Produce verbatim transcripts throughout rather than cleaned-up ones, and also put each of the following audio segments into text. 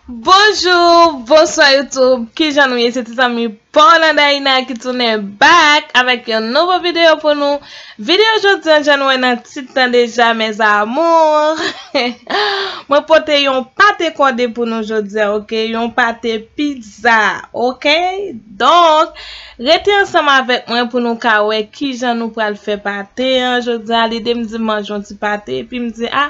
Bonjou, bonswa YouTube. Kijan nou ye? Se ti zanmi pa w Landayina ki tounen back avèk yon nouvo videyo pou nou. Videyo jodi an, jan nou wè nan tit lan deja, mes amours. Mwen pote yon pate kòde pou nou jodi an, oke? Yon pate pizza, oke? Donk, rete ansanm avèk mwen pou nou ka wè kijan nou pral fè pate an. Jodi a, lide m di m manje yon ti pate, epi m di, a,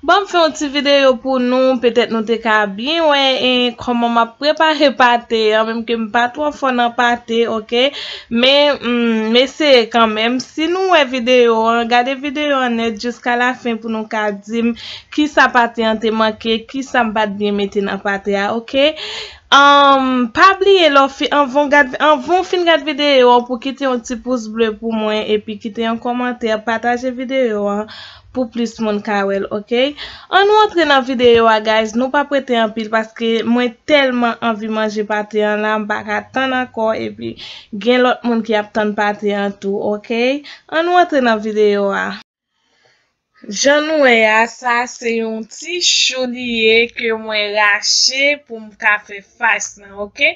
ban m fè yon ti videyo pou nou, petèt nou te ka byen wè, e, kòman m ap prepare pate an, menm ke m pa twò fò nan pate, oke? Men, mm, m eseye kanmenm. Si nou wè videyo an, gade videyo an nèt jiska lafen pou nou ka di m kisa pate an te manke, kisa m pa t byen mete nan pate a, oke? Um, pa bliye lè w fi-, anvan w gad, anvan w fin gad videyo an, pou kite yon ti pous ble pou mwen, epi kite yon kòmantè, pataje videyo an pou plis moun ka wè l, oke? Ann nou antre nan videyo a, guys. Nou p ap rete anpil paske mwen tèlman anvi manje pate an la, m pa ka tann ankò, epi gen lòt moun ki ap tann pate an tou, oke? Ann nou antre nan videyo a. Jan nou wè a, sa se yon ti chou li ye ke mwen rache pou m ka fè fas lan, oke?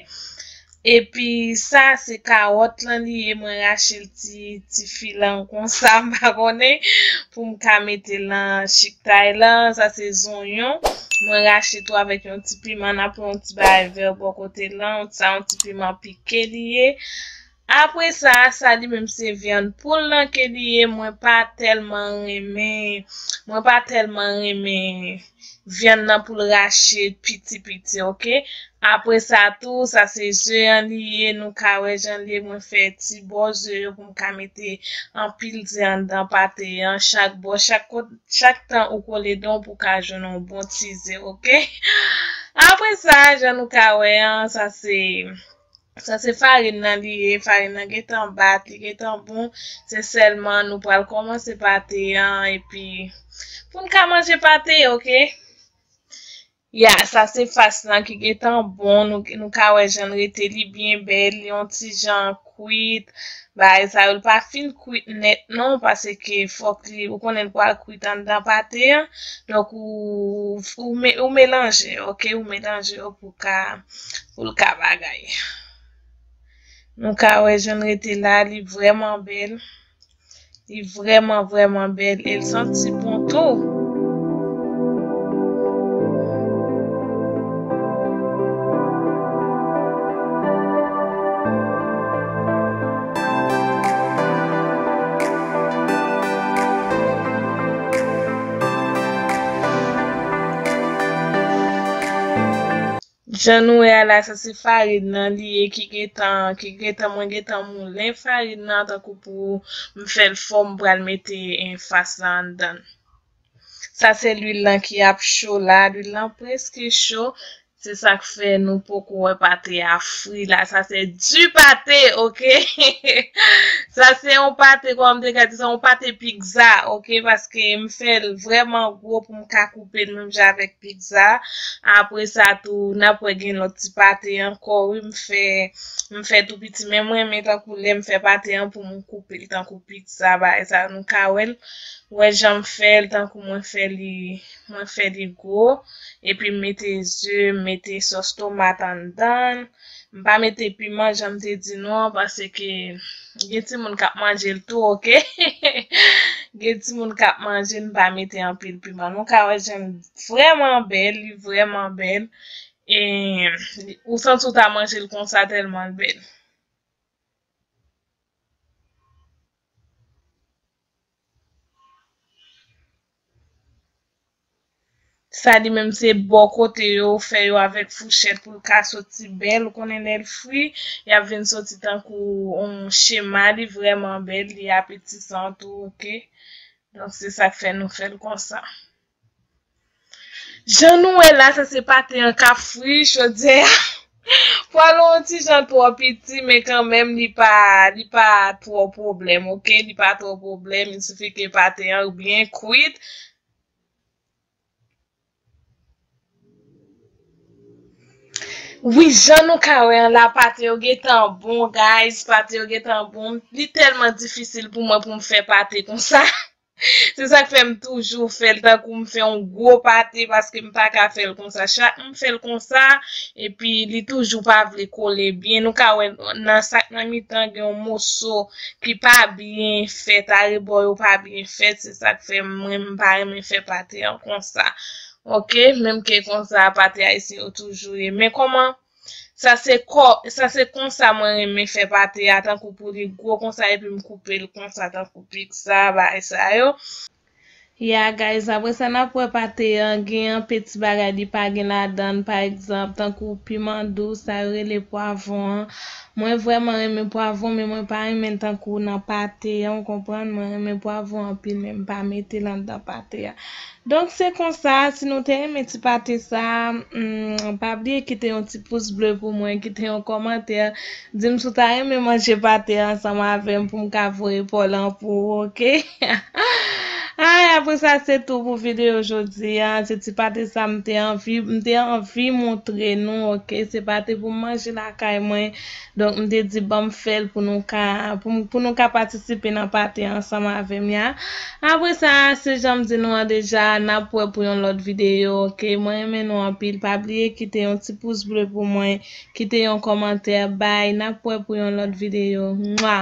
Epi sa se kawòt lan li ye, mwen rache l ti, ti filan konsa, m pa konnen, pou m ka mete l nan chiktay lan. Sa se zonyon, mwen rache tou avèk yon ti piman, n ap pran yon ti bagay vè bò kote lan, sa yon ti piman pike li ye. Apre sa, sa li menm se vyann poul lan ke li ye, mwen pa tèlman renmen, mwen pa tèlman renmen vyann nan pou l rache piti piti, oke? Apre sa tou, sa se ze an li ye, nou ka wè jan li ye, mwen fè ti bò ze yo pou m ka mete anpil ze anndan pate an, chak bò, chak kot, chak tan ou kole dan w pou ka jwenn yon bon ti ze, oke? Apre sa, jan nou ka wè an, sa se Sa se farin nan li ye, farin nan gentan bat, li gentan bon. Se sèlman nou pral kòmanse pate an, epi pou n ka manje pate, oke? Ya, sa se fas lan ki gentan bon, nou, nou ka wè jan l rete, li byen bèl, li yon ti jan kwit. Bagay sa yo, li pa fin kwit nèt non, paske fòk li, ou konnen l pral kwit anndan pate an. Donk, ou, ou, me- ou melanje, oke? Ou melanje yo pou ka, pou l ka bagay. Nou ka wè jan l rete la, li vrèman bèl. Li vrèman, vrèman bèl. E l santi bon tou. Jan nou wè a la, sa se farin nan li ye ki gentan, ki gentan, mwen gentan moulen farin nan tankou pou m fè l fò, m pral mete, eh, fas lan anndan. Sa se lwil lan ki ap cho la, lwil lan prèske cho. Se sa k fè nou poko wè pate a fri la. Sa se du pate, oke? Sa se yon pate, kòman m te ka di sa, yon pate pizza, oke? Paske m fè l vrèman gwo pou m ka koupe l menm jan avèk pizza. Apre sa tou, n ap wè gen lòt ti pate ankò, wi, m fè, m fè tou piti. Men mwen renmen tankou lè m fè pate an pou m koupe l tankou pizza, bagay sa nou ka wè l. Wè jan m fè l, tankou mwen fè li, mwen fè li gwo. Epi m mete ze, m mete sòs tomat anndan l. M pa mete piman, jan m te di nou an, paske gen timoun k ap manje l tou, oke? Gen timoun k ap manje, m pa mete anpil piman. Nou ka wè jan l vrèman bèl, li vrèman bèl. E ou santi w ta manje l konsa tèlman l bèl. Sa li menm se bò kote yo fè yo avèk fouchèt pou l ka soti bèl. Ou konnen lè l fri, y ap vin soti tankou yon chema. Li vrèman bèl, li apetisan tou, oke? Donk, se sa k fè nou fè l konsa. Jan nou wè la, sa se pate an k ap fri, chodyè a pral yon ti jan twò piti, men kanmenm li pa, li pa twò pwoblèm, oke? Li pa twò pwoblèm, il sifi ke pate an byen kwit. Wi, jan nou ka wè an la, pate yo gentan bon, guys, pate yo gentan bon. Li tèlman difisil pou mwen pou m fè pate konsa. Se sa k fè m toujou fè l tankou m fè yon gwo pate, paske m pa ka fè l konsa. Chak m fè l konsa, epi li toujou pa vle kole byen. Nou ka wè nan sa k nan mitan gen yon moso ki pa byen fèt, arebò yo pa byen fèt. Se sa k fè mwen m pa renmen fè pate an konsa. Oke, menm ke konsa pate ayisyen yo toujou ye. Men kòman Sa se kò, sa se konsa mwen renmen fè pate a, tankou pou li gwo konsa, epi m koupe l konsa, tankou pik sa, bagay sa yo. Yeah, guys, apre sa, n ap wè pate an, gen anpe ti bagay li pa gen ladan l, pa egzanp, tankou piman dous, sa yo rele pwavwon an. Mwen vrèman renmen pwavwon, men mwen pa renmen l tankou nan pate an, ou konprann? Mwen renmen pwavwon anpil, men m pa mete l anndan pate a. Donk, se konsa, si nou te renmen ti pate sa, hmm, pa bliye kite yon ti pous ble pou mwen, kite yon kòmantè, di m si w ta renmen manje pate ansanm avè m pou m ka voye pa w lan pou ou, oke? Ay, apre sa, se tou pou videyo jodi a. Se ti pate sa m te anvi, m te anvi montre nou, oke? Se pate pou m manje lakay mwen. Donk, m te di, ban m fè l pou nou ka, pou, pou nou ka patisipe nan pate ansanm avè m ya. Apre sa, se jan m di nou an deja, n ap wè pou yon lòt videyo, oke? Mwen renmen nou anpil. Pa bliye kite yon ti pous ble pou mwen, kite yon kòmantè, bay. N ap wè pou yon lòt videyo. Mwa!